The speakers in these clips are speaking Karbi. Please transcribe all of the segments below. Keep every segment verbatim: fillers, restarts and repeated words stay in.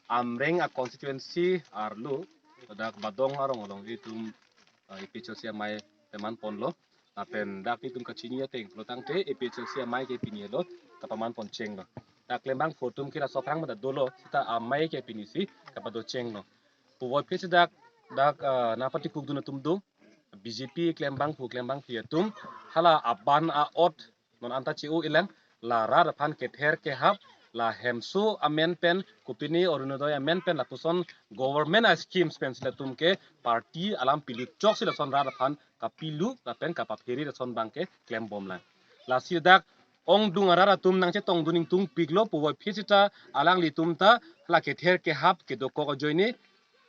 Amreng a constituency arlo, dak Badong arong along itum, uh, A P H L C amei paman ponlo. Lapen dak itum kachini ateng pulotangte A P H L C amei ke pini lo, kapaman pon chenglo. Dak klembangphu atum ke laso aphrang mada dolo, seta amei ke pinisi kapado chenglo. Puvoiphit si dak, dak, uh, nangpatikukdun atum do, B J P klembangphu klembangphi atum, hala aban a-ot non anta che-o-i lang, la rat aphan kether kehap, la hemso amen pen, kopine Orunodoi amen pen, lapuson government a schemes pensi latum ke party alam pilut chok si lason rat aphan kapilu lapen kapaphere lason abang ke klembom lang. Lasi dak ongdung arat atum nangchetongdun ingtungpiklo, puvoiphit seta alanglitum ta hala kether kehap kedokok ajoine,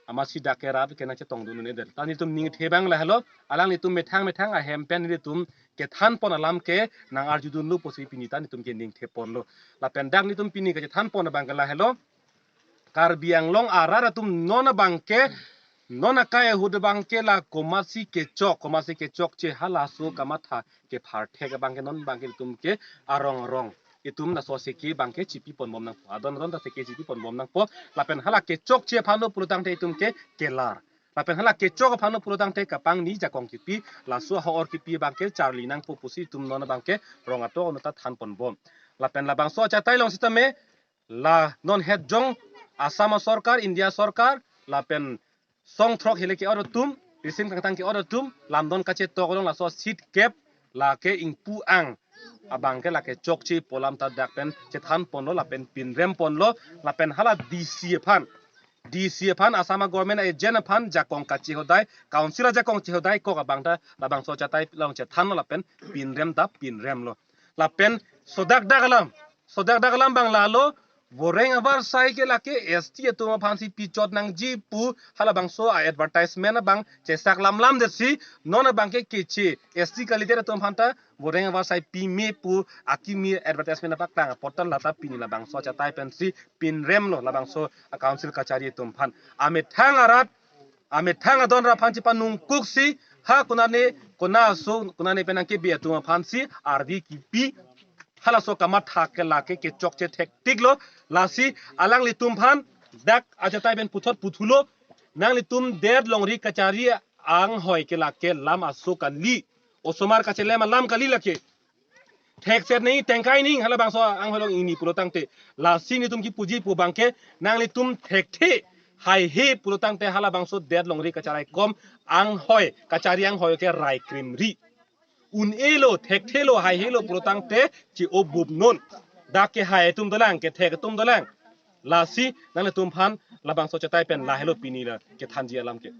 amatsi dak ke rat ke nangchetongdun un-edetlo. Ta nelitum ningthe abang lahelo, alanglitum methang methang ahem pen nelitum kethan pon alam ke nang-arjudunlo pusi pini ta nelitum ke ningthe ponlo. Lapen dak nelitum pini kachethan pon abang ke lahelo, Karbi Anglong arat atum non abang ke, non akai ahut abang ke la komatsi kechok, komatsi kechokche halaso kamatha kepharthek abang ke non abang ke itum ke arong arong itum laso seke abang ke chipi ponbom nangpo. Adon adon ta seke chipi ponbom nangpo. Lapen hala kechokche aphanlo pulotangte itum ke kelar. Lapen hala kechok aphanlo pulotangte kapangni jakong kipi, laso ahor kipi abang ke charli nangpo pusi itum non abang ke rong atok anu ta than ponbom. Lapen labangso achatai along sitame, la non het jong Assam sorkar, India sorkar, lapen song throk hile ke-ot atum, risim kangthang ke-ot atum, lamdon kachetok along laso seat kep, lake ingpu ang abang ke lake chokche pu alam ta dak pen chethan ponlo, lapen pinrem ponlo, lapen hala D C aphan, D C aphan, Assam government agent aphan jakong kachehodai, council ajakong chehodai kok abang ta labangso achatai along chethanlo lapen pinrem ta pinremlo. Lapen sodak dak alam, sodak dak alam abang lalo, voreng avarsai ke lake S T atum aphansi pichot nangji pu halabangso a-advertisement abang chesak lamlam detsi, non abang ke keche S T kalidet atum aphan ta voreng avarsai pime pu akimi advertisement apaklang apot ta lata pini labangso achatai pensi pinremlo labangso a-council kachari atum aphan. Amethang arat, amethang adon rat aphan chepanungkuksi, ha konane, kona aso, konane pen nangkebe atum aphansi ardi kipi, halaso kamatha ke lake kechokche thektiklo. Lasi alanglitum aphan dak achatai pen puthot puthulo, nanglitum det longri kachari anghoi ke lake lam aso kali, osomar kachelem alam kali lake. Thekset nangji, tengkai nangji halabangso anghoi along ingni pulotangte. Lasi nelitum kipuji pu abang ke, nanglitum thekthe haihe pulotangte halabangso det longri kacharaikom anghoi, kachari anghoi ke rai krimri. Un-elo, thekthelo, haihelo pulotangte che-obup non. Dak ke hai atum dolang, kethek atum dolang. Lasi nanglitum aphan labangso achatai pen lahelo pini la kethanji alam ke.